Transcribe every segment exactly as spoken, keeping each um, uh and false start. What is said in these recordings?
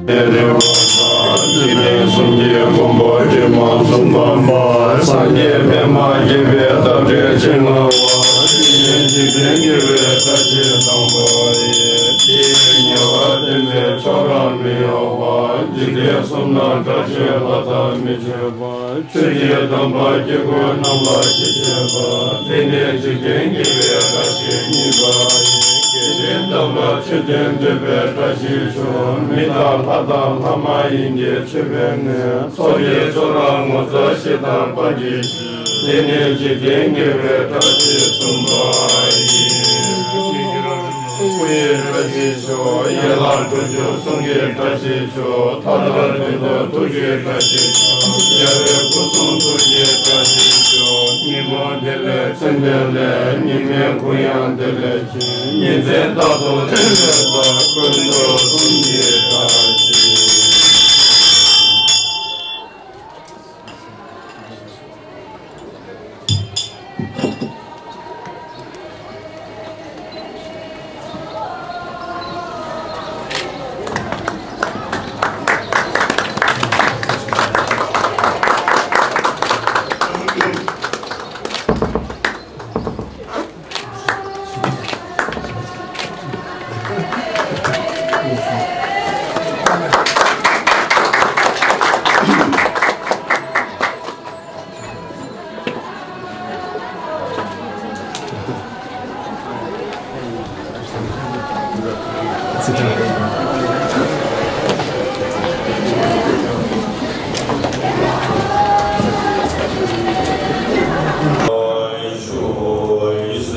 རེ་བ་དང་། འཇིག་རྟེན་གསུམ་གྱི་མགོན་པོ་སྒྲོལ་མ་གསུམ་པ་མ། སངས་རྒྱས་པདྨ་རྒྱལ་པོའི་ཟླ་བྲལ་ཕྱིར་ལ་བ། དེ་ནས་འཇིག་རྟེན་དགེ་བའི་བཀྲ་ཤིས་དང་པོ་ཡི། དེ་ཡི་ཉེ་བར་བསྟན་པའི་ཆོས་རང་མི་གཡོ་བ། འཇིག་རྟེན་གསུམ་ན་དགྲ་གཅོད་ལྷ་དང་མི་ཕྱེད་པ། ཆོས་ཀྱི་དམ་པ་སྐྱེ་དགུ་རྣམས་ལ་ཞི་བྱེད་པ། དེ་ནས་འཇིག་རྟེན་དགེ་བའི་བཀྲ་ཤིས་གཉིས་པ་ཡི། དགེ་འདུན་དམ་པ་ཆོས་དོན་མཛད་པའི་བཀྲ་ཤིས་ཤོག་མི་དང་ལྷ་དང་ལྷ་མ་ཡིན་གྱི་མཆོད་པའི་ངོས། ཚོགས་ཀྱི་ཚོགས་རང་ངོ་མཚར་ཞིག་དང་པ་གི། དེ་ནས་འཇིག་རྟེན་དགེ་བའི་བཀྲ་ཤིས་གསུམ་པ་ཡི། སྐུ་ཡི་བཀྲ་ཤིས་ཤོག་ཡན་ལག་དྲུག་ཅུ་གསུང་གི་བཀྲ་ཤིས་ཤོག་མཐའ་ལྟར་དོན་དུ་ཐུགས་ཀྱི་བཀྲ་ཤིས་ཤོག་རྒྱལ་བའི་སྐུ་གསུང་ཐུགས་ཀྱི་བཀྲ་ཤིས་ཤོག་ཉིན་མོ་བདེ་ལེགས་མཚན་བདེ་ལེགས། ཉི་མའི་གུང་ཡང་བདེ་ལེགས་ཤིང་། ཉིན་མཚན་རྟག་ཏུ་བདེ་ལེགས་པ། ཀུན་ཏུ་གསུང་གི་བཀྲ་ཤིས།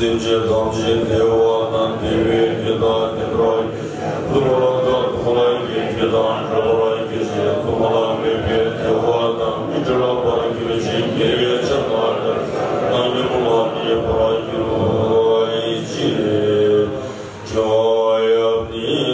སེམས་ཅན་ཐམས་ཅད་བདེ་བ་དང་བདེ་བའི་རྒྱུ་དང་བདེ་བར་གྱུར་ཅིག་ཐུབ་པ་དང་ཐུབ་པ་ལ་ཡང་རྒྱུ་དང་འབྲས་བུ་ལ་ཡང་རྒྱུ་ཞིང་ཐོག་མ་ལ་མེད་པའི་བདེ་བ་དང་མི་འབྲལ་བར་གྱུར་ཅིག་དགེ་བའི་ཕྱིར་ན་ནམ་མཁའི་ལ་ཡང་རྒྱུ་བར་གྱུར་ཅིག །ཇོ་ཡབ་ནི།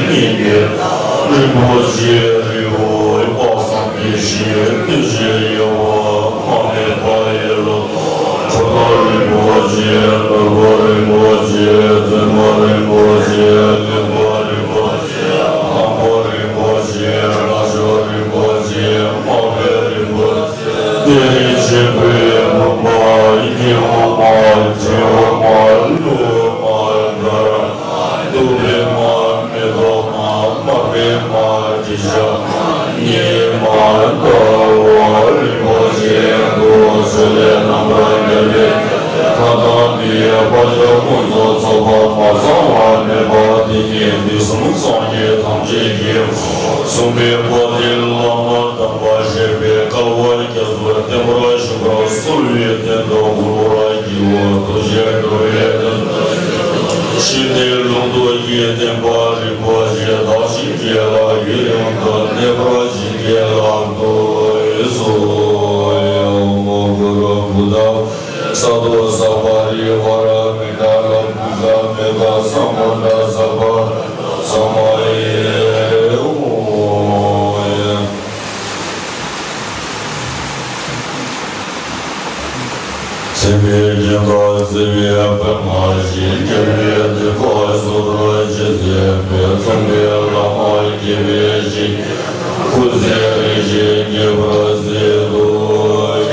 ཉིད་ཀྱི་རིན་པོ་ཆེ་རི་བོ་དཔག་བསམ་གྱི་ཞིང་བདེ་ཆེན་ཡོད་པ་མ་ནས་བལྟ་ཡི་ལོ། ཁོ་ཐག་རིན་པོ་ཆེ་ནོར་བུ་རིན་པོ་ཆེ་བཙུན་མོ་རིན་པོ་ཆེ་ཀུན་དགའ་རིན་པོ་ཆེ་དང་པོ་རིན་པོ་ཆེ་ལྷ་མཆོག་རིན་པོ་ཆེ་མ་བའི་རིན་པོ་ཆེ་གཏེར་ཆེན་པོའི་བུམ་པ་ཡིད་འོང་མ་དྲི་འོང་མ་ལུས་འོང་མ་དགའ་རབ་སྟོབས་ལྡན་མ་མེ་ཏོག་མ་མར་པད་མ་དྲི་ཆབ་མ་ཉི་མ་ཟླ་བ་རིན་པོ་ཆེ་དུ་ཚུལ་ལས་རྣམ་པར་རྒྱལ་བའི་ཁ་དང་ནི་བག་ཆགས་ཀུན་ཏུ་ཚོགས་པ་མ་ཚང་བ་མེད་པ་དེ་ཉིད་དུས་གསུམ་སངས་རྒྱས་ཐམས་ཅད་ཀྱིས་གསུངས་པའི་པོ་ཏི་བླ་མ་དམ་པ་ཞེས་པའི་སྐལ་བ་རྒྱ་མཚོ་བརྟན་པོར་བཞུགས་པར་གསོལ་བའི་རྟེན་དུ་འཁོར་བར་བགྱིའོ། ཐུགས་རྗེས་འགྲོ་བའི་དོན་དུ་ཕྱི་ནས་ལུང་རྟོགས་ཀྱི་བསྟན་པ་རིན་པོ་ཆེ་བདག་བཞིན་གྱི་ལ་ཡུན་རིང་དུ་གནས་པར་བྱིན་གྱིས་བརླབ་ཏུ་གསོལ། ཨོཾ་གུ་རུ་བུདྡྷ་ས་ཏྭ་ས་པ་རི་ཝཱ་ར་མི་ཏྲ་ལ་བུདྡྷ་མེ་གྷ་ས་མུདྡྷ་ས་པ་ས་མ་ཡེ་ཨོ། སེམས་དཔའི་སྤྱན་དང་བརྩེ་བའི་པདྨ་བཞིན། རྒྱལ་བའི་བསྟན་པ་སྲུང་བར་བྱེད་མཛད་པའི། མཚུངས་མེད་བླ་མ་དགྱེས་པའི་བཤེས་གཉེན། སྐུ་ཚེ་རིང་ཞིང་རྒྱས་པར་མཛད་དུ་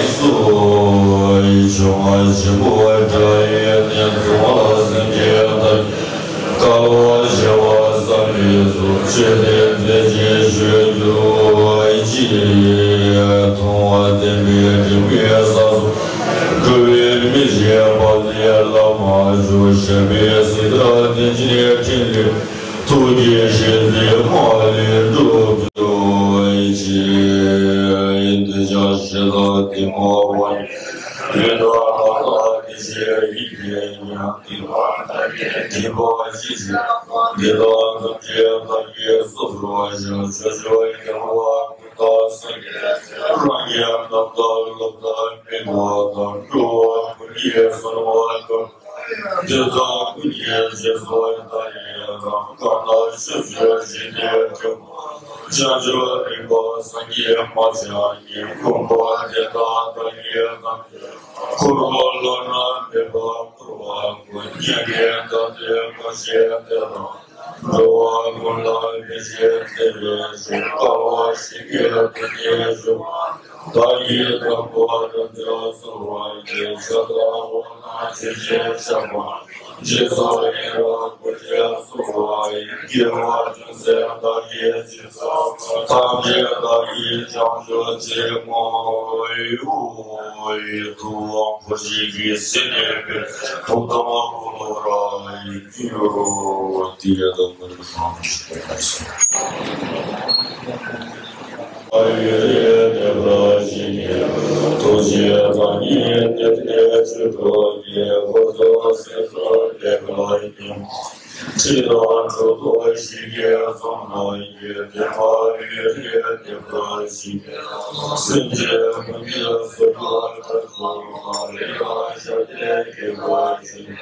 གསོལ། ཆོས་རྔ་ཆེན་པོ་སྒྲ་ཡི་གདངས། གསུང་ལ་སེམས་ཅན་ཐམས་ཅད་སྐལ་བ་བྱེ་བ་བསམ་མི་ཁྱབ། ཆོས་སྟོན་མཛད་ཅིང་བཞུགས་གྱུར་ཅིག། མཐོང་བ་བདེན་པའི་དྲི་མེད་ས་སོགས། འགྲོ་བའི་མི་ཞིག་བར་ལས་བླ་མ་མཆོག། ཞབས་པད་སྲིད་མཐའ་བརྟན་ཅིང་འཕྲིན་ལས། ཐུགས་རྗེའི་ཞལ་མཛད་མ་ལུས་འགྲུབ་གྱུར་ཅིག། འདོད་ཆགས་ཞེ་སྡང་གཏི་མུག་ཕོ་ཉ། ཡོན་བདག་ལག་བདག་དེ་བཞིན་ཡིད་ཀྱི་ཉོན། སྡིག་པ་ཐམས་ཅད་སྡིག་པ་ཞེས་བྱ། འདི་དག་ཐམས་ཅད་བདག་གིས་སོ་སོར་བཤགས། ཕྱོགས་བཅུའི་རྒྱལ་བ་ཀུན་བདག་སངས་རྒྱས་སྲས། རང་གི་རྣམ་ཐར་སློབ་ལྟ་མི་ནོར་དང་། འགྲོ་བ་ཀུན་གྱི་གསོལ་བ་འདེབས། དེ་དག་ཀུན་གྱི་རྗེས་སུ་བདག་ཡི་རང་། གང་དག་ཕྱོགས་བཅུར་བཞུད་དེ་སྒྲུབ་པ། བྱང་ཆུབ་རིམ་པ་སངས་རྒྱས་མ་ཆགས་ཉིད། དགོངས་པ་དེ་ལྟར་བདག་གིས་ཀྱང་། འཁོར་བ་ལ་ནི་མེད་པར་འཁོར་བ་ཀུན། མྱ་ངན་འདའ་སྟོན་གང་བཞེད་དེ་དང་། འགྲོ་བ་ཀུན་ལ་བདེ་ཆེན་བདེ་བའི་ཕྱིར། དཀའ་བ་གཞན་གྱིས་ཀུན་ནས་ཞུ་བ། བདག་གིས་དམ་པ་རབ་འབྱམས་གསོལ་བ་ཡི། ཕྱག་འཚལ་བ་དང་མཆོད་ཅིང་བཤགས་པ། རྗེས་སུ་ཡི་རང་བསྐུལ་ཞིང་གསོལ་བ་ཡི། དགེ་བ་ཅུང་ཟད་བདག་གིས་ཅི་བསགས་པ། ཐམས་ཅད་བདག་གིས་བྱང་ཆུབ་ཕྱིར་བསྔོའོ། ཐུབ་དབང་བོད་ཀྱི་སྲས་གནས་པའི་ཐུགས་དམ་འཁོར་ལོ་རབ་ཏུ་གྱུར་ཏེ། ཡ་དང་མ་ནི་ཨ་ཡེ་རེ་ཏེ་བྲ་ཞིག་གི་ཐུགས་རྗེ་དང་ཉིད་དེ་ལས་ཆུ་འགྲོ་གི་འཁོར་ཚོགས་སྲིད་མཚོ་ལས་ཀློང་ཡིན། ཁྲི་དང་ཁྲོ་ཐོག་ཞིག་གི་ཚོགས་རྣམས་ཀྱིས། དེ་མ་ཡེ་རེ་ཏེ་བྲ་ཞིག་གི་སེམས་ཅན་ཀུན་གྱི་སྲོག་ཐར་ཚོགས་མ་རེ་ཡང་ཞབས་བརྟན་དགེ་བ་ཞིག།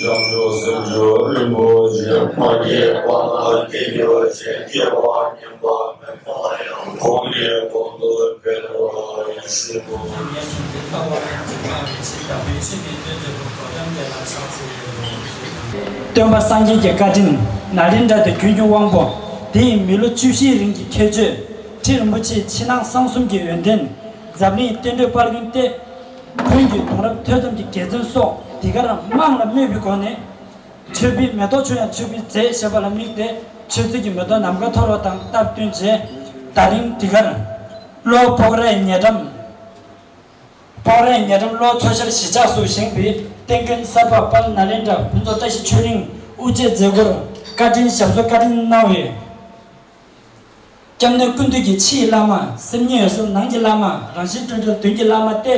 བྱང་ཆུབ་སེམས་མཆོག་རིན་པོ་ཆེ། མ་སྐྱེས་པ་རྣམས་སྐྱེ་གྱུར་ཅིག། སྐྱེ་བ་ཉམས་པ་མེད་པ་ཡང་། གོང་ནས་གོང་དུ་འཕེལ་བར་ཤོག། ངན་སོང་གི་ལྟ་བ་ཡང་ཇི་ལྟ་བའི་ཕྱིར་དང་པོའི་ཆོས་ཀྱི་དོན་མཛད་པའི་གོ་ཆ། སྟོན་པ་སངས་རྒྱས་ཀྱི་བཀའ་དྲིན། ནཱ་ལེནྡྲ་དང་ཀུན་མཁྱེན་དབང་པོ། དེ་ཡི་མི་ལོ་བཅུ་བཞིའི་རིང་གི་ཁྱད་ཆོས། ཁྲི་རིན་པོ་ཆེའི་ཕྱི་ནང་གསང་གསུམ་གྱི་ཡོན་ཏན། འཛམ་གླིང་བསྟན་འགྲོའི་དཔལ་མགོན་ཏེ། ཁོང་གི་གདུང་རབས་ཐོས་བསམ་གྱི་དགེ་མཚན་སོགས་འདི་གར་དམངས་ལ་སྨོད་པའི་སྒོ་ནས། མཆོད་པའི་མེ་ཏོག་ཆུ་ཡང་མཆོད་པའི་རྫས་ཞེས་པ་ལ་དམིགས་ཏེ། མཆོད་རྫས་ཀྱི་མེ་ཏོག་ནམ་མཁའ་འཐོར་བ་དང་སྟབས་བསྟུན་བྱས། ད་རིང་འདི་གར་ལྷོ་སྤོག་རའི་ཉེ་འགྲམ། སྤོག་རའི་ཉེ་འགྲམ་ལྷོ་མཚོ་ཤར་གཞིས་ཆགས་སུ་བཞེངས་པའི་བསྟན་དགོན་གསར་པ་དཔལ་ནཱ་ལེནྡྲ་ཕུན་ཚོགས་བཀྲ་ཤིས་ཆོས་གླིང་དབུ་འབྱེད་མཛད་སྒོར་བཀའ་དྲིན་ཞབས་སོར་བཀའ་དྲིན་གནང་བའི། སྐྱབས་གནས་ཀུན་འདུས་ཀྱི་ཕྱིའི་བླ་མ། སེམས་ཉིད་འོད་གསལ་ནང་གི་བླ་མ། རང་བཞིན་སྤྲོས་བྲལ་མདུན་གྱི་བླ་མ་སྟེ།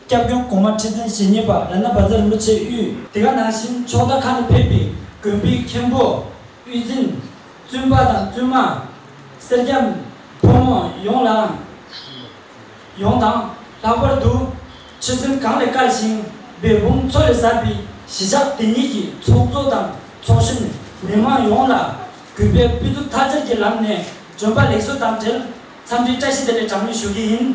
སྐྱབས་མགོན་གོང་མ་ཁྲི་འཛིན་ཞེ་གཉིས་པ་རཏྣ་བཛྲ་རིན་པོ་ཆེ་དབུས། དེ་ག་ནང་བཞིན་ཕྱོགས་མཐའ་ཁག་ནས་ཕེབས་པའི་དགོན་པའི་མཁན་པོ། དབུ་འཛིན། བཙུན་པ་དང་བཙུན་མ། སེར་སྐྱ། ཕོ་མོ་ཡོངས་ལ། ཡོངས་དང་། ལྷག་པར་དུ། ཆོས་སེམས་གངས་ལས་དཀར་ཞིང་འབད་འབུངས་མཚོ་ལས་ཟབ་པའི་གཞིས་ཆགས་འདི་ཉིད་ཀྱི་ཚོགས་གཙོ་དང་ཚོགས་གཞོན། མི་མང་ཡོངས་ལ་གུས་པས་ཕུན་སུམ་ཚོགས་སྦྱོར་གྱི་ལམ་ནས་བྱོན་པ་ལེགས་སོ་དང་འབྲེལ། འཚམས་འདྲིའི་བཀྲ་ཤིས་བདེ་ལེགས་གྲངས་མེད་ཞུ་གི་ཡིན།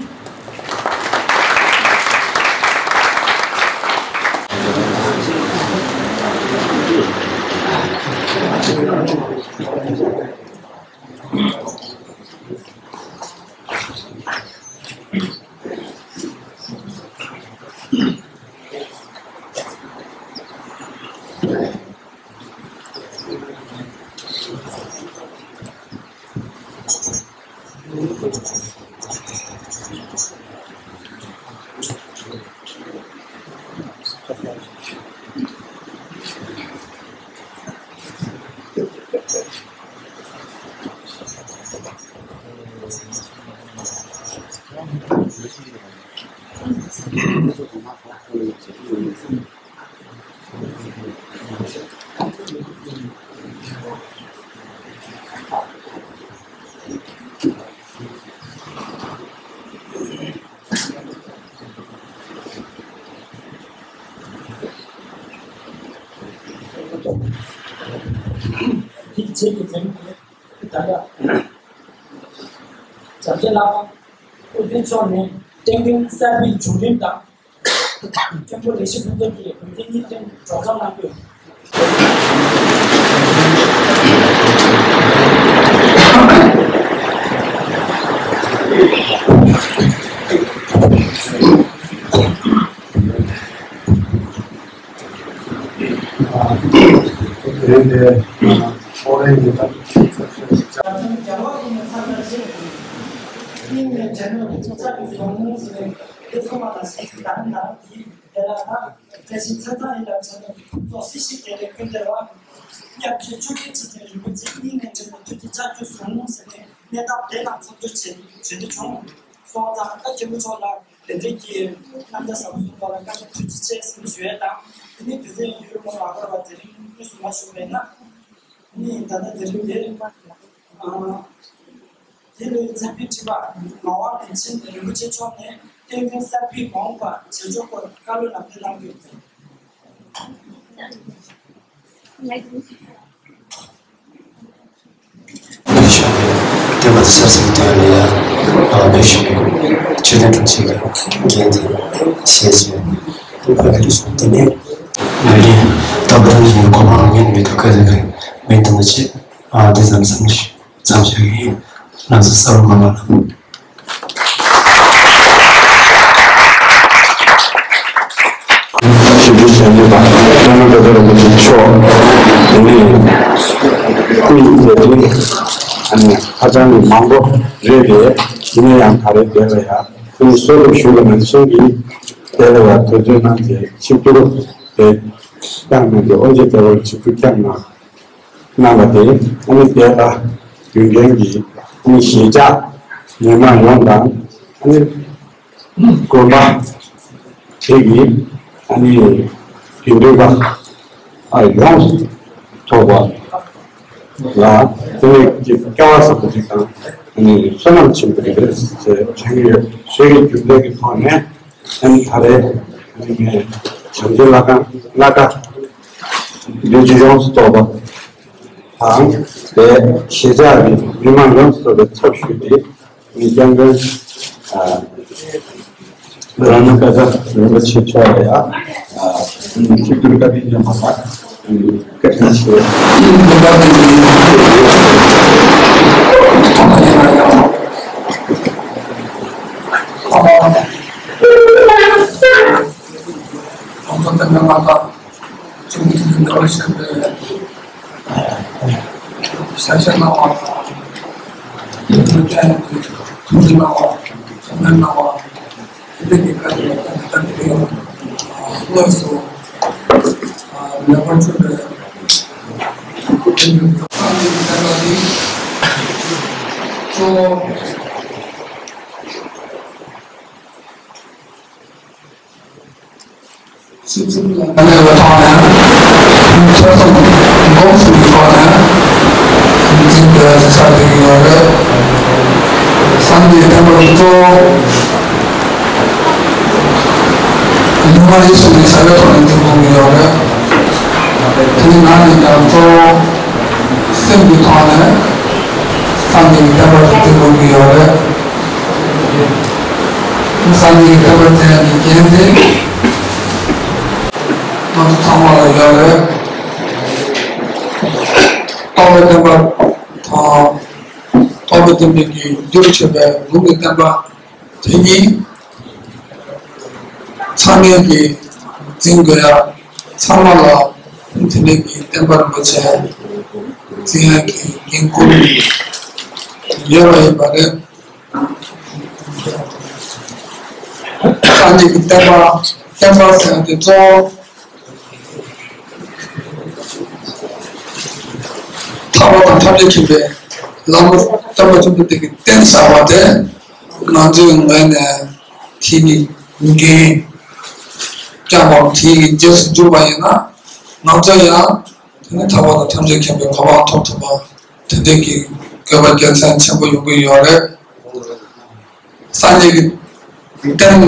དེའི་རྗེས་ཀྱི་འཛིན་གྲྭ་ད་ལྟ་བྱམས་ཆེན་ལྷ་ཁང་དབུ་འཛིན་མཆོག་ནས་བསྟན་དགོན་གསར་པའི་བྱུང་རིམ་དང་། མཁན་པོ་ལེགས་བཤད་ཕུན་ཚོགས་ཀྱིས་དགོན་སྡེ་གཉིས་ལྡན་སྒྲོག་སྦྱང་གནང་དགོས། རེད་དེ། ཨོ་རེད་དེ། རྒྱལ་བ་ཡིན་ན་ཚར་ཚར་བྱེད་དགོས། སྙིང་ནས་དྲན་ནས་ཚོགས་བཅར་དུ་སོང་ཟེར་ནས་དེ་སོང་བ་དང་ཤེས་ཀྱི་ད་ནི་ནང་གི་དེ་ལ་ད་བཀྲ་ཤིས་ཚེ་བཟང་ཡིན་ལ་ཚེ་བཟང་གི་ཕུན་ཚོགས་སྲིད་ཞིའི་བདེ་ལེགས་ཀུན་སྟེར་བ། སྐྱབས་རྗེ་ཆོས་རྒྱལ་ཁྲི་ཆེན་རིན་པོ་ཆེ་སྙིང་ནས་དྲན་ནས་ཐུགས་རྗེ་ཆེ་ཞུ་སོང་ཟེར་ནས་གནས་སྟངས་དེ་དང་འཚམས་སྦྱོར་བྱེད་བྱེད་དུ་བྱུང་སོང་ཙང་ད་མཁན་པོ་མཆོག་ལ། དེ་འདྲའི་གི་རྣམ་ཐར་ཟབ་པོ་གསུངས་པ་ལ་བཀའ་དྲིན་ཐུགས་རྗེ་ཆེ་ཟེར་ཞུ་ཡས་དང་། དེ་ནས་དེ་ཚེ་ཡུལ་ལུང་ལ་བར་བ་དེ་རིང་དངོས་སུ་མ་བཞུགས་པས་ན། ནི་ད་ལྟ་དེ་རིང་འདིར། ཨ། དེ་ལོའི་མཛད་པའི་ཁྲི་པ་ངག་དབང་རིན་ཆེན་རིན་པོ་ཆེ་མཆོག་ནས་བསྟན་དགོན་གསར་པའི་མ་འོངས་པ་བྱེད་ཕྱོགས་སྐོར་བཀའ་སློབ་ལམ་སྟོན་གནང་རྒྱུ། བསྟན་པ་དང་ཆབ་སྲིད་ཀྱི་དོན་ལ་ཡང་འབད་བཞིན་པའི་ཆོས་ལྡན་དྲུང་ཆེ་གི་འགན་དེ་བཞེས་ཤིང་། ཕ་གི་རིགས་སུ་དེ་ནས་ང་རེ་ད་བར་ཡིན་གོ་འཕང་ལ་ངེས་མེད་དུ་བཀའ་དེ་གི་མེད་དུ་མ་བྱེད། ཨ་དེ་ཙམ་བསམ་ཞིག་ཙམ་ཞིག་ཡིན། ལགས་སོ། གསལ་པོ་མ་མ་ལ། ཞུ་སྒྲིག་བྱས་ཡོད་པ་སྟོན་པ་དགའ་ལྡན་རིན་པོ་ཆེ་མཆོག་དེ་ནས་སྐུ་ཡི་མཛད་འཕྲིན་ཨ་ནི་ཧ་ཅང་གི་མང་པོ་རེད་པས། ཡིན་ན་ཡང་ད་རེས་འདིར་ལ་ཡང་ཁོང་གསོལ་འདེབས་ཞུ་བ་ནང་བཞིན་གྱི་དེ་ལ་ཡང་དུས་ཚོད་གནང་སྟེ་ཆིབས་བསྒྱུར་དེ་བསྐྱངས་གནང་སྟེ་དབུ་འབྱེད་ལྟ་བུར་ཆིབས་བསྒྱུར་བསྐྱངས་གནང་། གནང་བ་དེ་ཨ་ནི་དེ་ལ་ཡོད་མཁན་གྱི་ཨ་ནི་གཞིས་ཆགས་མི་མང་ཡོངས་དང་ཨ་ནི་དགོན་པ་དེ་གི་ཨ་ནི་དགེ་འདུན་པ་ཨ་ཡོངས་ཐོག་པ་ལ་དེ་ནས་ཀྱི་སྐལ་བ་བཟང་པོ་ཞིག་དང་ཨ་ནི་བསོད་ནམས་ཆེན་པོ་ཞིག་རེད་ཟེར་དྲན་གྱི་ཡོད། ཆོས་ཀྱི་རྒྱུན་ལས་ཀྱི་ཐོག་ནས། ཨ་ནི་ད་རེས་ཨ་ནི་ངས་བྱམས་བརྩེའི་བླ་བྲང་བླ་གྲྭ་བདུན་ཅུ་ཡོངས་སུ་རྫོགས་པ་དང་དེ་གཞིས་ཆགས་ཀྱི་མི་མང་ཡོངས་སུ་རྫོགས་པའི་ཚབ་ཞུས་ཏེ་ཨ་ནི་སྐྱབས་མགོན་ཨ་རཏྣ་བཛྲ་རིན་པོ་ཆེ་མཆོག་ལ་ཡང་ཨ་ ཆིབས་བསྒྱུར་བཀའ་དྲིན་ཅན་པ་ལགས་བཀའ་དྲིན་ཆེ། ཨ་མ་ལགས། ཨ་མ་ལགས། ཁྱེད་ཀྱི་འདི་བ་ཤེས་པའི་ཤ་ཤ་གནང་བ་དང་། ཐུགས་རྗེ་གནང་བ། ཐུགས་རྗེ་གནང་བ། དེ་འདྲ་གི་བཀའ་དྲིན་ལ་བརྟེན་ནས་ད་དེ་རིང་དངོས་སུ་ལེགས་པར་མཇལ་བའི་དེ་འདྲ་གི་བཀའ་དྲིན་ལ་བརྟེན་ནས་གཙོ་བོ། ཕྱི་ཚུལ་ལ་གནས་པའི་ཐོག་ནས། ཐོས་བསམ་སྒོམ་གསུམ་གྱི་ཐོག་ནས་འཛིན་པའི་ཆ་དེ་ཡོད་རེད། སངས་རྒྱས་བསྟན་པ་གཙོ་བོ་ལུས་ངག་ཡིད་གསུམ་གྱི་བྱ་བའི་ཐོག་ནས་འཛིན་དགོས་ཀྱི་ཡོད་རེད། དེའི་ནང་ནས་ཀྱང་གཙོ་བོ་སེམས་ཀྱི་ཐོག་ནས་སངས་རྒྱས་ཀྱི་བསྟན་པ་འཛིན་དགོས་ཀྱི་ཡོད་རེད། སངས་རྒྱས་ཀྱི་བསྟན་པ་འཛིན་ཡག་གི་འགན་དེ་ང་ཚོ་ཚང་མ་ལ་ཡོད་རེད། རྟོགས་པའི་བསྟན་པ་དང་། རྟོགས་པའི་བསྟན་པའི་གི་རྒྱུར་གྱུར་པའི་ལུང་གི་བསྟན་པ་དེ་གཉིས་ཚང་མས་ཀྱི་འཛིན་དགོས་ཡ། ཚང་མ་ལ་དེ་འདྲའི་གི་བསྟན་པ་རིན་པོ་ཆེ་འཛིན་ཡ་གི་འགན་ཁུར་ཡོད་པ་ཡིན་པ་རེད། སངས་རྒྱས་ཀྱི་བསྟན་པ། བསྟན་པ་ཟེར་ཡ་དེ་གཙོ་བོ་ཐར་པ་དང་ཐམས་ཅད་མཁྱེན་པའི་ལམ་སྟོན་པ་ཆེན་པོ་དེ་གིས་བསྟན་བཞག་པ་དེ། ང་ཚོའི་ངོས་ནས་དེ་གི་འགན་བསྐྱངས་པའམ་དེ་གི་རྗེས་སུ་འཇུག་པ་ཡིན་ན། ང་ཚོ་ཡང་དེ་ནི་ཐར་པ་དང་ཐམས་ཅད་མཁྱེན་པའི་གོ་འཕང་ཐོབ་ཐུབ་པ་དེ་འདྲའི་གི་དགོས་པ་དགེ་མཚན་ཆེན་པོ་ཡོང་གི་ཡོད་རེད། སངས་རྒྱས་ཀྱི་བསྟན་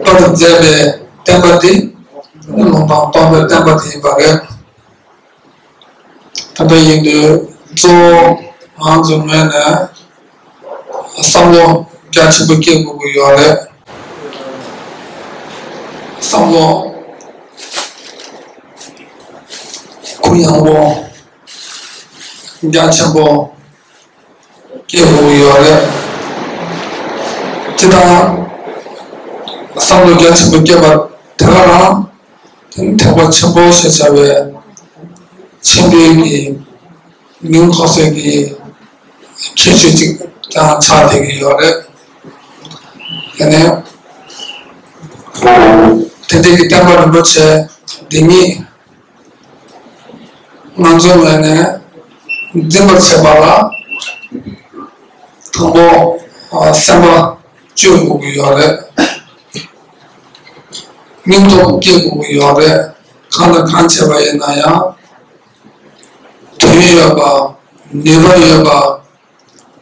པར་མཛད་པའི་བསྟན་པ་འདི་ནི་ལུང་དང་རྟོགས་པའི་བསྟན་པ་དེ་ཡིན་པ་རེད། ད་ལྟ་ཡིན་དུས་གཙོ་བོ་ང་ཚོའི་ངོས་ནས་བསམ་བློ་རྒྱ་ཆེན་པོ་སྐྱེ་དགོས་ཀྱི་ཡོད་རེད། བསམ་བློ་གུ་ཡངས་པོ་རྒྱ་ཆེན་པོ་སྐྱེ་དགོས་ཀྱི་ཡོད་རེད། སྤྱིར་བཏང་བསམ་བློ་རྒྱ་ཆེན་པོ་སྐྱེས་པ་དེ་ག་རང་དེ་ནི་ཐེག་པ་ཆེན་པོ་ཞེས་བྱ་བའི་ཆེན་པོའི་གི་མིང་ཐོགས་སའི་གི་ཁྱད་ཆོས་ཅིག་ཀྱང་ཆགས་བསྡད་ཀྱི་ཡོད་རེད། དེ་ནས་དེ་འདྲའི་གི་བསྟན་པ་རིན་པོ་ཆེ་འདི་ཉིད་ང་ཚོའི་ངོས་ནས་འཛིན་པར་བྱེད་པ་ལ་དང་པོ་སེམས་པ་བཅོས་དགོས་ཀྱི་ཡོད་རེད། སྙིང་སྟོབས་སྐྱེད་དགོས་ཀྱི་ཡོད་རེད། གང་དང་གང་བྱས་པ་ཡིན་ན་ཡང་དོན་ཡོད་པ། ནུས་པ་ཡོད་པ།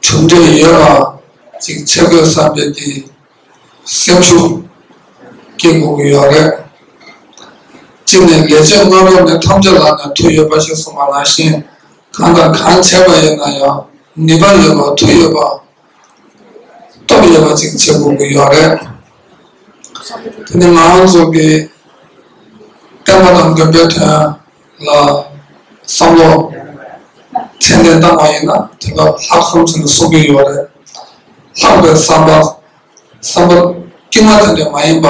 གྲུབ་འབྲས་ཡོད་པ་ཅིག་བྱེད་དགོས་བསམ་པའི་གི་སེམས་ཤུགས་སྐྱེ་དགོས་ཀྱི་ཡོད་རེད། གཅིག་ནས་ལས་བྱེད་དངོས་ཐོག་ནས་ཐམས་ཅད་ལ་ནས་མཐུ་ཡོད་པ་ཞེས་གསུངས་པ་ནང་བཞིན། གང་དང་གང་བྱས་པ་ཡིན་ན་ཡང་ནུས་པ་ཡོད་པ། མཐུ་ཡོད་པ། སྟོབས་ཡོད་པ་ཅིག་བྱེད་དགོས་ཀྱི་ཡོད་རེད། དེ་ནི་ང་རང་ཚོ་གི་བསྟན་པ་དང་དགོན་པའི་དོན་ལ་བསམ་བློ་ཚད་ལྡན་བཏང་བ་ཡིན་ན་དེ་ལ་ལྷག་བསམ་ཟེར་ནས་གསུང་གི་ཡོད་རེད། ལྷག་པའི་བསམ་པ། བསམ་པ་དཀྱུས་མ་དེ་འདྲ་མ་ཡིན་པ།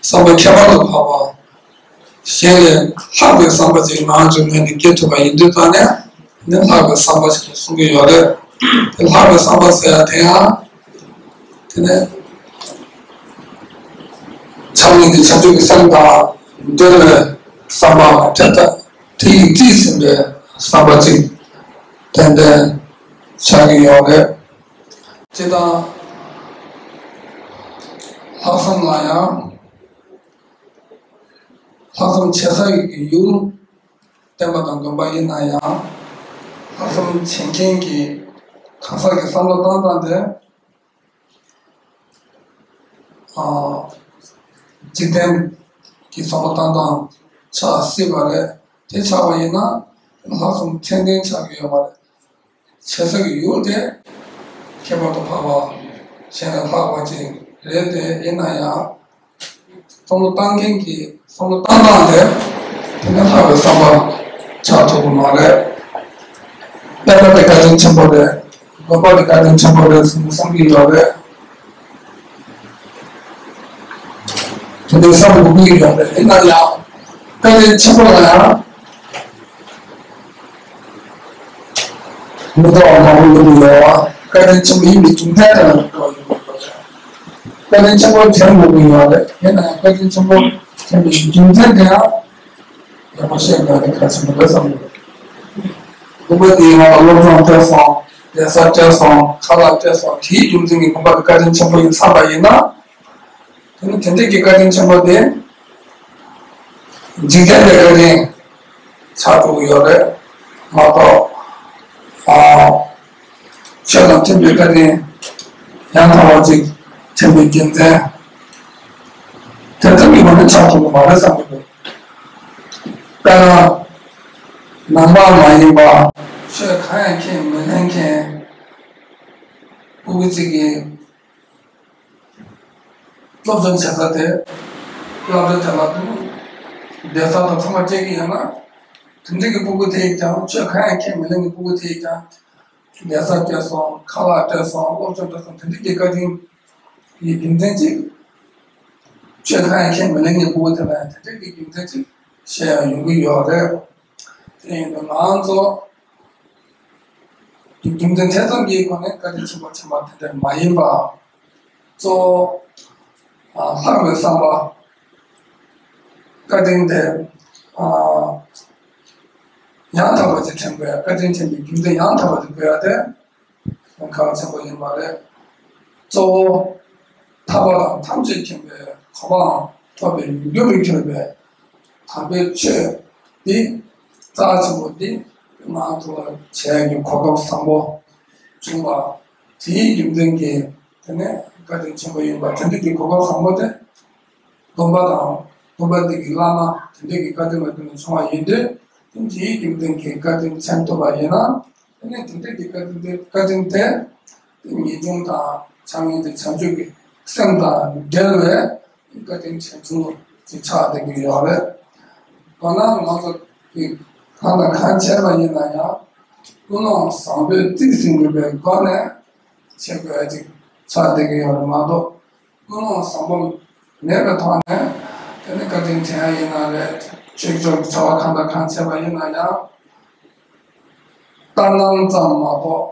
བསམ་པ་ཁྱད་པར་དུ་འཕགས་པ། གཞན་ལས་ལྷག་པའི་བསམ་པ་ཅིག་ང་ཚོའི་ངོས་ནས་སྐྱེ་ཐུབ་པ་ཡིན་དུས་ཙང་ནས་ནི་ལྷག་པའི་བསམ་པ་ཞིག་གསུང་གི་ཡོད་རེད། དེ་ལྷག་པའི་བསམ་པ་ཟེར་ཡ་དེ་ཡང་དེ་ནས་ཕྱག་ལེན་གྱི་བྱ་སྤྱོད་ཀྱི་སེམས་དང་འབྲེལ་བའི་བསམ་པའམ་དེ་ལྟ་དེ་ཡིས་རྩིས་ཟིན་པའི་བསམ་པ་ཅིག་ཏན་ཏན་ཆགས་ཀྱི་ཡོད་རེད། སྤྱིར་བཏང་ལྷག་བསམ་ལ་ཡང་ལྷག་བསམ་བྱེད་ས་ཡི་ཡུལ་བསྟན་པ་དང་དགོན་པ་ཡིན་ན་ཡང་། ལྷག་བསམ་བྱེད་མཁན་གྱི་གང་ཟག་གི་བསམ་བློ་བཏང་སྟངས་དེ། ཨ། འཇིག་རྟེན་གྱི་བསམ་བློ་བཏང་སྟངས་ཆགས་སྲིད་པ་རེད། དེ་ཆགས་པ་ཡིན་ན་ལྷག་བསམ་ཚད་ལྡན་ཆགས་ཀྱི་ཡོད་པ་རེད། བྱེད་ས་ཀྱི་ཡུལ་དེ་ཁྱད་པར་དུ་འཕགས་པ་གཞན་ལས་ལྷག་པ་ཅིག་རེད་དེ། ཡིན་ན་ཡང་བསམ་བློ་བཏང་མཁན་གྱི་ བསམ་བློ་བཏང་སྟངས་དེ་དེ་ནི་ལྷག་པའི་བསམ་པ་ཆགས་ཐུབ་ཀྱི་མ་རེད། དཔེ་ལ་དེ་བཀའ་དྲིན་ཆེན་པོ་རེད། དགོན་པ་དེ་བཀའ་དྲིན་ཆེན་པོ་རེད་ཟེར་ནས་བསམ་གྱི་ཡོད་རེད། དེ་འདྲའི་བསམ་དགོས་ཀྱི་ཡོད་རེད། ཡིན་ན་ཡང་བཀའ་དྲིན་ཆེན་པོ་ལ་ཡང་མི་འདྲ་བ་མང་པོ་ཡོང་གི་ཡོད་པ། བཀའ་དྲིན་ཆེན་པོ་ཡིན་པའི་རྒྱུ་མཚན་དེ་ལ་མི་འདྲ་བ་ཡོང་གི་ཡོད་རེད། བཀའ་དྲིན་ཆེན་པོ་དྲན་དགོས་ཀྱི་ཡོད་རེད། ཡིན་ན་ཡང་བཀའ་དྲིན་ཆེན་པོ་དྲན་པའི་རྒྱུ་མཚན་དེ་ཡང་ཡག་པོ་བཤད་དགོས་རེད། གལ་ཆེན་པོ་རེད་བསམ་གྱི་འདུག་དགོན་པ་དེའི་ནང་ལ་སློབ་སྦྱོང་སྤྲད་སོང་། གདན་ས་སྤྲད་སོང་། ཁ་ལག་སྤྲད་སོང་། དེའི་རྒྱུ་མཚན་གྱིས་དགོན་པ་དེ་བཀའ་དྲིན་ཆེན་པོ་ཡིན་བསམ་པ་ཡིན་ན། དེ་ནི་དེ་འདྲས་ཀྱི་བཀའ་དྲིན་ཆེན་པོ་དེ་འཇིག་རྟེན་པའི་བཀའ་དྲིན་ཆགས་འགྲོ་གི་ཡོད་རེད་མ་གཏོགས། ཨ། ཆོས་དང་མཐུན་པའི་བཀའ་དྲིན་ཡང་དག་པ་ཅིག་དྲན་པའི་རྒྱུ་མཚན་དེ་ཙམ་གྱི་ངོ་ནས་ཆགས་ཐུབ་ཀྱི་མ་རེད་བསམ་གྱི་འདུག་དཔེར་ན། ནང་པ་མ་ཡིན་པ། ཆོས་གང་ཡང་ཁས་མི་ལེན་མཁན་སྤུ་གུ་གཅིག་གིས། སློབ་སྦྱོང་བྱེད་ས་དེ། སློབ་གྲྭ་དེ་ལ་དུ་བསྡད་ས་དང་ཚང་མ་སྤྲད་ཀྱི་ཡོད་ན། དེ་འདྲ་གི་སྤུ་གུ་དེས་ཀྱང་ཆོས་གང་ཡང་ཁས་མི་ལེན་གྱི་སྤུ་གུ་དེས་ཀྱང་། གདན་ས་སྤྲད་སོང་། ཁ་ལག་སྤྲད་སོང་། སློབ་སྦྱོང་སྤྲད་སོང་། དེ་འདྲ་གི་བཀའ་དྲིན་གྱི་རྒྱུ་མཚན་ཅིག་ཆོས་གང་ཡང་ཁས་མི་ལེན་གྱི་སྤུ་གུ་དེ་ལ་ཡང་དེ་འདྲ་གི་རྒྱུ་མཚན་ཅིག་བཤད་ཡང་ཡོང་གི་ཡོད་རེད། དེ་ཡིན་དུས་ང་ཚོ། རྒྱུ་མཚན་ཐེ་ཚོམ་གྱི་སྒོ་ནས་བཀའ་དྲིན་ཆེན་པོ་ཆེན་པོ་དེ་འདྲ་མ་ཡིན་པ། གཙོ་བོ། ལྷག་པའི་བསམ་པ། བཀའ་དྲིན་དེ། ཡང་དག་པ་ཅིག་དྲན་དགོས་ཡ། བཀའ་དྲིན་དྲན་པའི་རྒྱུ་མཚན་ཡང་དག་པ་ཅིག་དགོས་ཡ་དེ་གལ་ཆེན་པོ་ཡིན་པ་རེད། གཙོ་བོ། ཐར་པ་དང་ཐམས་ཅད་མཁྱེན་པའི་གོ་འཕང་ཐོབ་པའི་རྒྱུ་རུ་གྱུར་པའི་དམ་པའི་ཆོས་འདི་རྩ་ཆེན་པོ་འདི་ང་ཚོ་ལ་བྱས་ཀྱི་གོ་སྐབས་བཟང་པོ་བྱུང་བ། དེའི་རྒྱུ་མཚན་གྱིས་དེ་ནས་བཀའ་དྲིན་ཆེན་པོ་ཡིན་པ། དེ་འདྲ་གི་གོ་སྐབས་བཟང་པོ་དེ་སྟོན་པ་དང་སྟོན་པ་འདི་གི་བླ་མ་དེ་འདྲ་གི་བཀའ་དྲིན་ལ་བརྟེན་ནས་བྱུང་བ་ཡིན་དུས། དེ་འདྲའི་རྒྱུ་མཚན་གྱིས་བཀའ་དྲིན་མཚོན་ཐུབ་པ་ཡིན་ན། དེ་ནས་དེ་འདྲ་གི་བཀའ་དྲིན་དེ་བཀའ་དྲིན་དེ་དེ་ངེས་འབྱུང་དང་བྱམས་སྙིང་རྗེ་བྱང་ཆུབ་ཀྱི་སེམས་དང་འབྲེལ་བའི་བཀའ་དྲིན་ཆེན་ཆུང་ཅིག་ཆགས་བསྡད་ཀྱི་ཡོད་རེད། མདོར་ན་ང་ཚོ་གིས་གང་དང་གང་བྱས་པ་ཡིན་ན་ཡང་ཀུན་སློང་བཟང་པོས་རྩིས་ཟིན་དགོས་པའི་སྒོ་ནས་བྱེད་དགོས་ཡ་ཅིག་ཆགས་བསྡད་ཀྱི་ཡོད་རེད་མ་གཏོགས། ཀུན་སློང་བཟང་པོ་མེད་པའི་ཐོག་ནས་དེ་ནི་བཀའ་དྲིན་དྲན་ཡ་ཡིན་ན་རེད། ཆོས་ཕྱོགས་ཀྱི་བྱ་བ་གང་དང་གང་བྱས་པ་ཡིན་ན་ཡང་། ལྟར་སྣང་ཙམ་མ་གཏོགས་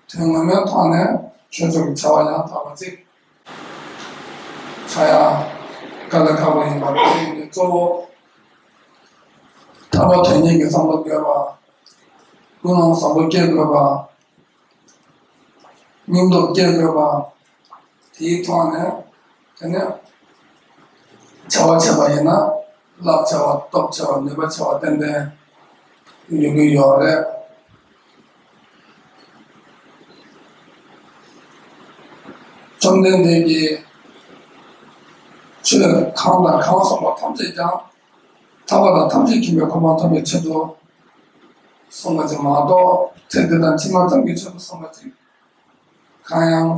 དོན་ངོ་མའི་ཐོག་ནས་ཆོས་ཕྱོགས་ཀྱི་བྱ་བ་ཡང་དག་པ་ཅིག་བྱ་ཡ་དཀའ་ལས་ཁག་པོ་ཡིན་པ་རེད། དེ་ཡིན་དུས་གཙོ་བོ་ཐར་པ་དོན་གཉེར་གྱི་བསམ་བློ་དགོས་པ། ཀུན་སློང་བཟང་པོ་སྐྱེ་དགོས་པ། སྙིང་སྟོབས་སྐྱེ་དགོས་པ། དེའི་ཐོག་ནས་དེ་ནས་བྱ་བ་བྱས་པ་ཡིན་ན་རླབས་ཆེ་བ། སྟོབས་ཆེ་བ། ནུས་པ་ཆེ་བ་ཏན་ཏན་ཡོང་གི་ཡོད་རེད། བཅོམ་ལྡན་འདས་ཀྱིས་ཆོས་གང་དང་གང་གསུངས་པ་ཐམས་ཅད་ཀྱང་ཐར་པ་དང་ཐམས་ཅད་མཁྱེན་པའི་གོ་འཕང་ཐོབ་པའི་ཆེད་དུ་གསུངས་པ་ཅིག་མ་གཏོགས། ཚེ་འདི་དང་ཕྱི་མ་ཙམ་གྱི་ཆེད་དུ་གསུངས་པ་ཅིག་གང་ཡང་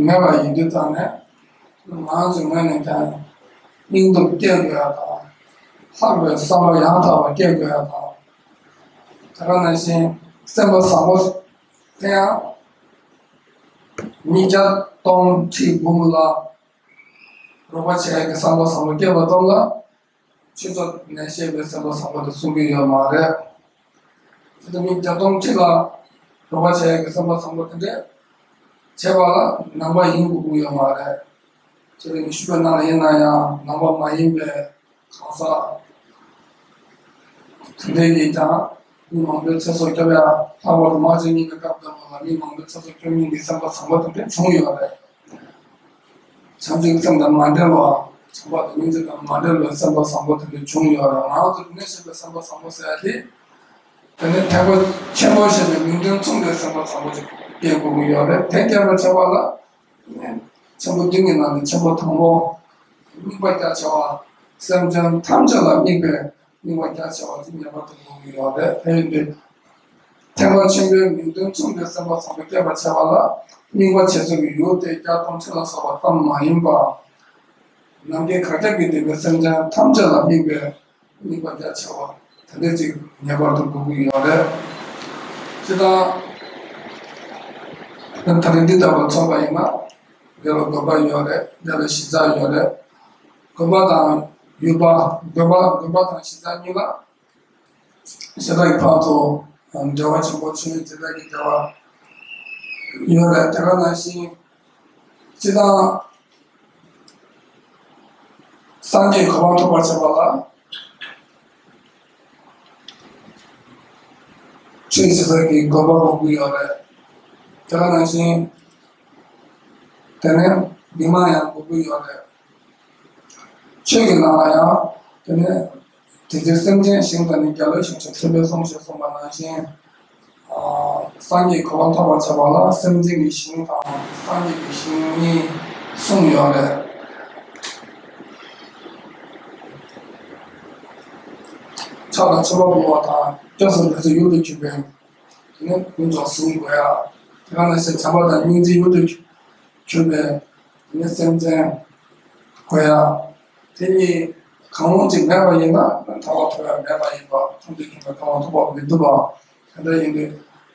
མེད་པ་ཡིན་དུས་ཙང་ནས། ང་ཚོའི་ངོས་ནས་ཀྱང་སྙིང་སྟོབས་སྐྱེ་དགོས་ཡ་དང་། ལྷག་པའི་བསམ་པ་ཡང་དག་པ་སྐྱེ་དགོས་ཡ་དང་། དེ་ག་ནང་བཞིན་སེམས་པ་བཟང་པོ་དེ་ཡང་མི་བརྒྱ་སྟོང་ཁྲི་འབུམ་ལ་རོགས་པ་བྱེད་ཡ་གི་བསམ་པ་བཟང་པོ་སྐྱེས་པ་ཙམ་ལ། ཆོས་ཚོགས་ནས་བཤད་པའི་སེམས་པ་བཟང་པོ་དེ་གསུང་གི་ཡོད་མ་རེད། དེ་ལྟར་མི་བརྒྱ་སྟོང་ཁྲི་ལ་རོགས་པ་བྱེད་ཡ་གི་སེམས་པ་བཟང་པོ་དེ་འདྲས་བྱེད་པ་ལ་ནང་པ་ཡིན་དགོས་ཀྱི་ཡོད་མ་རེད། དེ་རིང་ཞུས་པའི་ནང་ལ་ཡིན་ན་ཡང་ནང་པ་མ་ཡིན་པའི་གང་ཟག་དེ་འདྲས་ཀྱིས་ཀྱང་མི་མང་པོའི་ཚེ་སྲོག་སྐྱོབ་ཡ། ལྷག་པར་དུ་དམག་ཆེན་གཉིས་པའི་སྐབས་དང་པོ་ལ་མི་མང་པོའི་ཚེ་སྲོག་སྐྱོབ་མཁན་གྱི་སེམས་པ་བཟང་པོ་དེ་འདྲས་བྱུང་ཡོད་རེད། བྱང་ཆུབ་སེམས་དང་མ་འབྲེལ་བ། བྱམས་པ་དང་སྙིང་རྗེ་དང་མ་འབྲེལ་བའི་སེམས་པ་བཟང་པོ་དེ་འདྲ་བྱུང་ཡོད་རེད། ང་ཚོ་དེ་ནས་བཤད་པའི་སེམས་པ་བཟང་པོ་ཟེར་ཡ་དེ། དེ་ནས་ཐེག་པ་ཆེན་པོ་ཞེས་པའི་མིང་དོན་མཚུངས་པའི་སེམས་པ་བཟང་པོ་ཅིག་སྐྱེ་དགོས་ཀྱི་ཡོད་རེད། དེ་སྐྱེ་བར་བྱ་བ་ལ། ཆེན་པོ་བདུན་གྱི་ནང་ནས་ཆེན་པོ་དང་པོ། དམིགས་པ་རྒྱ་ཆེ་བ། སེམས་ཅན་ཐམས་ཅད་ལ་དམིགས་པའི་དམིགས་པ་རྒྱ་ཆེ་བ་ཅིག་ངེས་པར་དུ་དགོས་ཀྱི་ཡོད་རེད། དེ་ཡིན་དུས། ཐེག་པ་ཆེན་པོའི་མིང་དོན་མཚུངས་པའི་སེམས་པ་བཟང་པོ་སྐྱེ་བར་བྱ་བ་ལ་དམིགས་པ་བྱེད་ཚུལ་གྱི་ཡུལ་དེ་བརྒྱ་སྟོང་ཁྲི་ལ་སོགས་པ་ཙམ་མ་ཡིན་པ། ནམ་མཁའི་གར་ཁྱབ་ཀྱི་འདུས་པའི་སེམས་ཅན་ཐམས་ཅད་ལ་དམིགས་པའི་དམིགས་པ་རྒྱ་ཆེ་བ་དེ་འདྲ་ཅིག་ངེས་པར་དུ་དགོས་ཀྱི་ཡོད་རེད། སྤྱིར་བཏང་ད་རེས་འདི་ལྟ་བུ་མཚོན་པ་ཡིན་ན། འདི་ལ་དགོན་པ་ཡོད་རེད། འདི་ལ་གཞིས་ཆགས་ཡོད་རེད། དགོན་པ་དང་ཡུལ་པ། དགོན་པ་དགོན་པ་དང་གཞིས་ཆགས་གཉིས་ལ་ཞེ་དྲག་གི་ཕར་ཚུར་འབྲེལ་བ་ཆེན་པོ་ཆོས་ཞེ་དྲག་གི་འབྲེལ་བ་ཡོད་རེད། དེ་ག་ནང་བཞིན་སྤྱིར་བཏང་སངས་རྒྱས་གོ་འཕང་ཐོབ་པར་བྱེད་པ་ལ་ཆོས་ཞེ་དྲག་གི་དགོན་པ་དགོས་ཀྱི་ཡོད་རེད། དེ་ག་ནང་བཞིན་དེ་ནས་མི་མང་ཡང་དགོས་ཀྱི་ཡོད་རེད། ཆོས་ཀྱི་ནང་ལ་ཡང་དེ་ནས་དེ་ཚེ་སེམས་ཅན་ཞིང་དང་ནི་རྒྱལ་བའི་ཞིང་ཞེས་མཁས་པས་གསུངས་ཞེས་གསུངས་པ་ནང་བཞིན། སངས་རྒྱས་གོ་འཕང་ཐོབ་པར་བྱ་བ་ལ་སེམས་ཅན་གྱི་ཞིང་དང་སངས་རྒྱས་ཀྱི་ཞིང་གཉིས་གསུངས་ཡོད་རེད། ཕྱག་དང་མཆོད་པ་འབུལ་བ་དང་སྐྱབས་སུ་འགྲོ་ཚེ་ཡུལ་དུ་གྱུར་པའི་དེ་ནས་དཀོན་མཆོག་གཟིགས་དགོས་ཡ། དེ་ག་ནང་བཞིན་བྱམས་པ་དང་སྙིང་རྗེའི་ཡུལ་དུ་གྱུར་པའི་དེ་ནས་སེམས་ཅན་དགོས་ཡ། དེ་གཉིས་གང་རུང་གཅིག་མེད་པ་ཡིན་ན་ཐར་པ་ཐོབ་ཡ་མེད་པ་ཡིན་པ་ཐམས་ཅད་མཁྱེན་པའི་ཐར་པ་ཐོབ་པ་མི་ཐུབ་པ་དེ་འདྲ་ཡིན་དུས་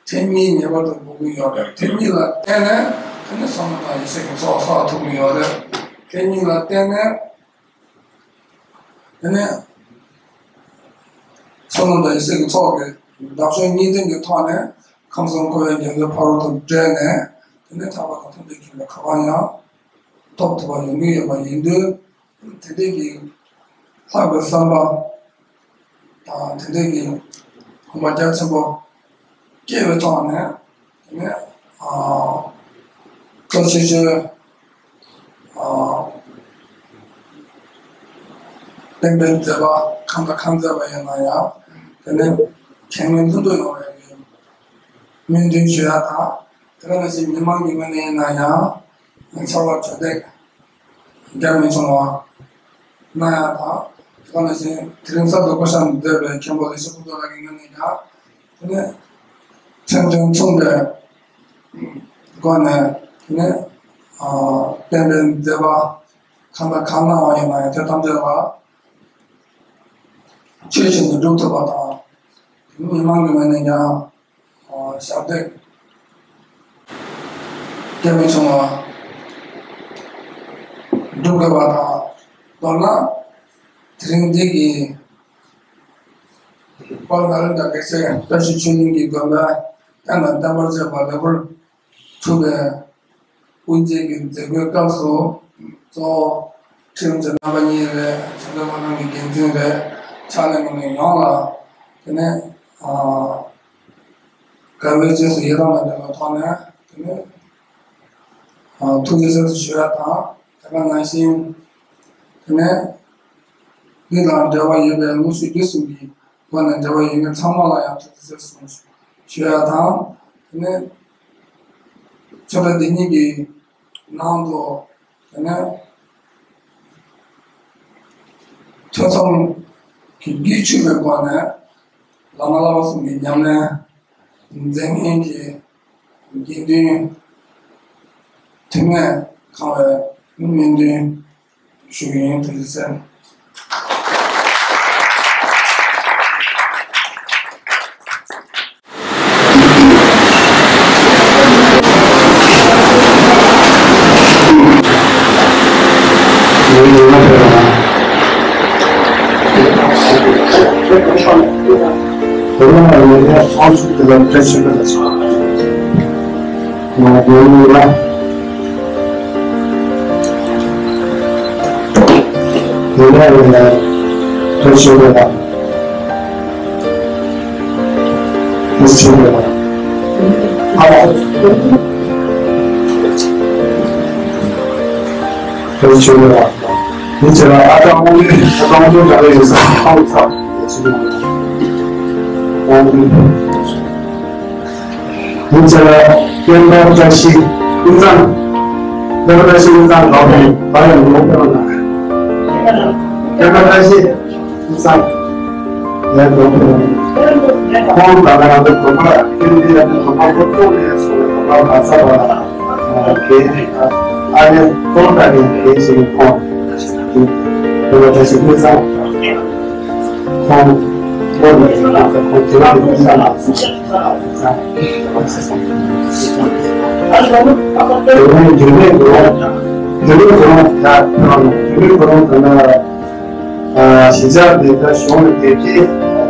དེ་གཉིས་ངེས་པར་དུ་དགོས་ཀྱི་ཡོད་རེད། དེ་གཉིས་ལ་བརྟེན་ནས་དེ་ནས་བསོད་ནམས་དང་ཡེ་ཤེས་ཀྱི་ཚོགས་བསགས་ཐུབ་ཀྱི་ཡོད་རེད། དེ་གཉིས་ལ་བརྟེན་ནས། དེ་ནས་བསོད་ནམས་དང་ཡེ་ཤེས་ཀྱི་ཚོགས་ཀྱི་བདག་སྐྱོང་གཉིས་ལྡན་གྱི་ཐོག་ནས་ཁམས་གསུམ་འཁོར་བའི་རྒྱ་མཚོའི་ཕ་རོལ་ཏུ་བསྒྲལ་ནས། དེ་ནས་ཐར་པ་དང་ཐམས་ཅད་མཁྱེན་པའི་གོ་འཕང་ཡང་ཐོབ་ཐུབ་པ་ཡོང་གི་ཡོད་པ་ཡིན་དུས། དེ་འདྲའི་གི་ལྷག་པའི་བསམ་པ་དང་དེ་འདྲའི་གི་དགོངས་པ་རྒྱ་ཆེན་པོ་སྐྱེས་པའི་ཐོག་ནས། དེ་ནས་ཨ་གཙོ་ཆེ་ཤོས་ཨ་སྟོན་པའི་མཛད་པ་གང་དང་གང་མཛད་པ་ཡིན་ན་ཡང་། དེ་ནས་གེགས་མེད་ལྷུན་གྲུབ་ཡོང་བའི་སྨོན་འདུན་ཞུ་ཡ་དང་། དེ་ག་ནང་བཞིན་མི་མང་གི་ངོས་ནས་ཡིན་ན་ཡང་ཚོར་བ་གྲ་སྒྲིག་རྒྱ་མི་ཆུང་བ་གནང་ཡ་དང་། དེ་ག་ནང་བཞིན་དེ་རིང་གསར་དུ་བསྐོ་བཞག་མཛད་པའི་མཁན་པོ་ལེགས་བཤད་ཕུན་ཚོགས་ལགས་ཀྱི་ངོས་ནས་ཀྱང་། དེ་ནས་མཚན་དོན་མཚུངས་པའི་སྒོ་ནས། དེ་ནས་ཨ་སྟོན་པའི་མཛད་པ་གང་དང་གང་གནང་བ་ཡིན་ན་ཡང་དེ་ཐམས་ཅད་ལ་ཆོས་བཞིན་དུ་སྒྲུབ་ཐུབ་པ་དང་། མི་མང་གི་ངོས་ནས་ཀྱང་ཞབས་འདེགས་རྒྱ་མི་ཆུང་བ་སྒྲུབ་དགོས་པ་དང་། མདོར་ན་དེ་རིང་འདི་གི་དཔལ་ནཱ་ལེནྡྲ་བདེ་ཆེན་བཀྲ་ཤིས་ཆོས་གླིང་གི་དགོན་པའི་རྟེན་དང་བརྟེན་པར་བཅས་པ་ལེགས་པར་གྲུབ་པའི་དབུ་འབྱེད་ཀྱི་མཛད་སྒོའི་སྐབས་སུ། གཙོ་བོ་ཁྲི་དབང་ཆེན་རྣམ་པ་གཉིས་རེད། བྱང་ཆུབ་ལྷ་ཁང་གི་འགན་འཛིན་རེད། ཕྱག་ལས་གནང་མཁན་ཡོངས་ལ། དེ་ནས་ཨ་དགའ་བའི་རྗེས་སུ་ཡི་རང་ལ་འབྲེལ་བའི་ཐོག་ནས། དེ་ནས་ཨ་ཐུགས་རྗེ་ཆེ་ཞུ་ཡ་དང་། དེ་ག་ནང་བཞིན་དེ་ནས་འདི་དང་འབྲེལ་བ་ཡོད་པའི་དངོས་གཞི་བརྒྱུད་གསུམ་གྱི་སྒོ་ནས་འབྲེལ་བ་ཡོད་མཁན་ཚང་མ་ལ་ཡང་ཐུགས་རྗེ་ཆེ་གསུངས་ཞུ་ཡ་དང་། དེ་ནས་ཆོས་གྲྭ་འདི་ཉིད་ཀྱི་ནང་དུ་དེ་ནས་ཐོས་བསམ་གྱི་རྒྱུད་ཆུད་པའི་སྒོ་ནས་བླ་མ་བསླབ་པ་གསུམ་གྱི་ཉམས་ལེན་མཛད་མཁན་གྱི་དགེ་འདུན་དུ་མས་ཁང་བའི་སྨོན་འདུན་ཞུ་གི་ཡིན། ཐུགས་རྗེ་ཆེ། ཡིན་ཙང་ཨ་ཏ་དབང་ལུང་ཨ་ཏ་དབང་ལུང་ག་རེ་ཡོད་ས་ཨ་ཏ་དབང་ལུང་ཚ་ཡོད་ཚུལ་དབང་ལུང་། ཡིན་ཙང་སྐྱེ་འགྲོ་བཀྲ་ཤིས་ཀུན་བཟང་། སྐྱེ་འགྲོ་བཀྲ་ཤིས་ཀུན་བཟང་ལོག་པའི་བར་ཡང་ལོག་པའི་བར་ན། སྐྱེ་འགྲོ་བཀྲ་ཤིས་ཀུན་བཟང་ཡང་ལོག་པའི་བར་ན། ཁོང་ད་ལྟ་ང་ཚོ་དགོན་པ་ལ་སྐྱེ་འགྲོ་འདི་ཡང་དགོན་པ་ཁོ་ཚོ་ནས་སོང་བའི་དགོན་པ་མ་ཚར་བ་ལ་དགེ་ཨ་ནེ་ཏོ་ཏ་ནས་དགེ་ཞིག་ཁོང་། དེ་ལ་བཀྲ་ཤིས་དངུལ་ཚང་ཁོང་བོད་ལ་ཁོང་དེ་ལ་དངུལ་ཚང་ལ་ཚང་དེ་ནས་རྒྱུན་ལས་སྒོ་རང་རྒྱུན་ལས་སྒོ་རང་ད་ཁོང་རྒྱུན་ལས་སྒོ་རང་ད་ན། གཞིས་ཆགས་འདི་ག་གཞུང་ལ་དེབ་སྐྱེལ་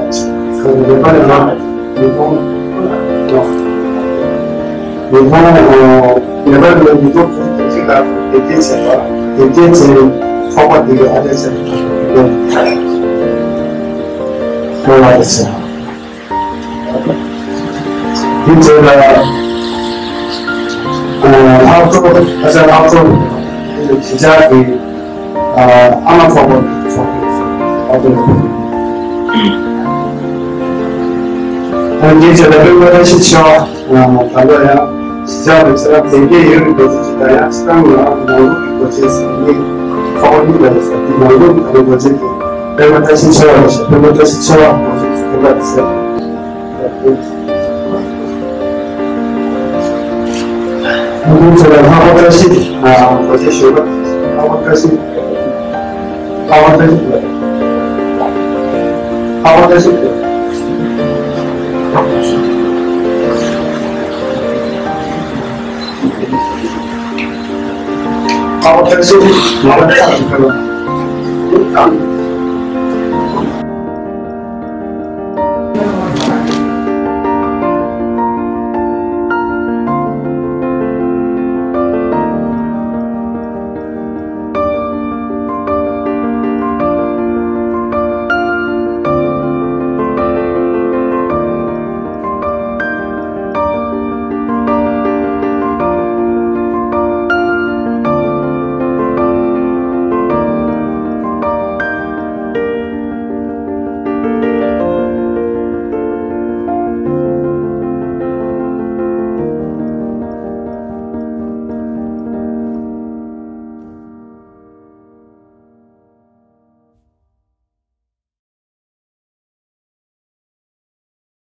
ལས་ཀ་ལས་ལ་ཉིས་སྟོང་ཉིས་སྟོང་ལས་ཀ་ལས་ཉིས་སྟོང་དྲུག་ཅུ་གཅིག་ལ་དེབ་སྐྱེལ་བྱས་པ། དེབ་སྐྱེལ་བྱས་ཚོགས་པ་དེ་གའི་ཨ་ཅག་ཆེན་པོ་ལ་བྱས། དེ་རྗེས་ལ་ལྷག་རྡོར་ཨ་ཅག་ལྷག་རྡོར་གཞིས་ཆགས་ཀྱི་ཨ་མ་ཚོགས་པ་ཚོགས་པ་ཚོགས་པ། ཨ་དེ་རྗེས་ལ་སྤེན་པ་བཀྲ་ཤིས་ཆེ་བ་ད་ལོ་ཡང་གཞིས་ཆགས་ལ་ཆེད་རབས་དེ་གའི་ཡོད་པའི་སྒོ་ཆེན་ཞིག་དང་ཡང་ཕྱི་ནང་ལ་ནང་ལུགས་ཀྱི་སྒོ་ཆེན་ཟེར་ནི་ཚོགས་པ་གཉིས་ལ་ཡོད་ས་དེ་ནང་ལུགས་ཀྱི་སྒོ་ཆེན་དེ་སྤེན་པ་བཀྲ་ཤིས་ཆེ་བ་རེད་ཤག་སྤེན་པ་བཀྲ་ཤིས་ཆེ་བ་སྒོ་ཆེན་ཟེར་སྤེན་པ་དེ་ཟེར། ཁོང་ཚོ་ལ་ལྷག་པ་བཀྲ་ཤིས་ཨ་གོ་ཆེ་ཞུ་བ། ལྷག་པ་བཀྲ་ཤིས། ལྷག་པ་བཀྲ་ཤིས། ལྷག་པ་བཀྲ་ཤིས། ལྷག་པ་བཀྲ་ཤིས། ལྷག་པ་བཀྲ་ཤིས།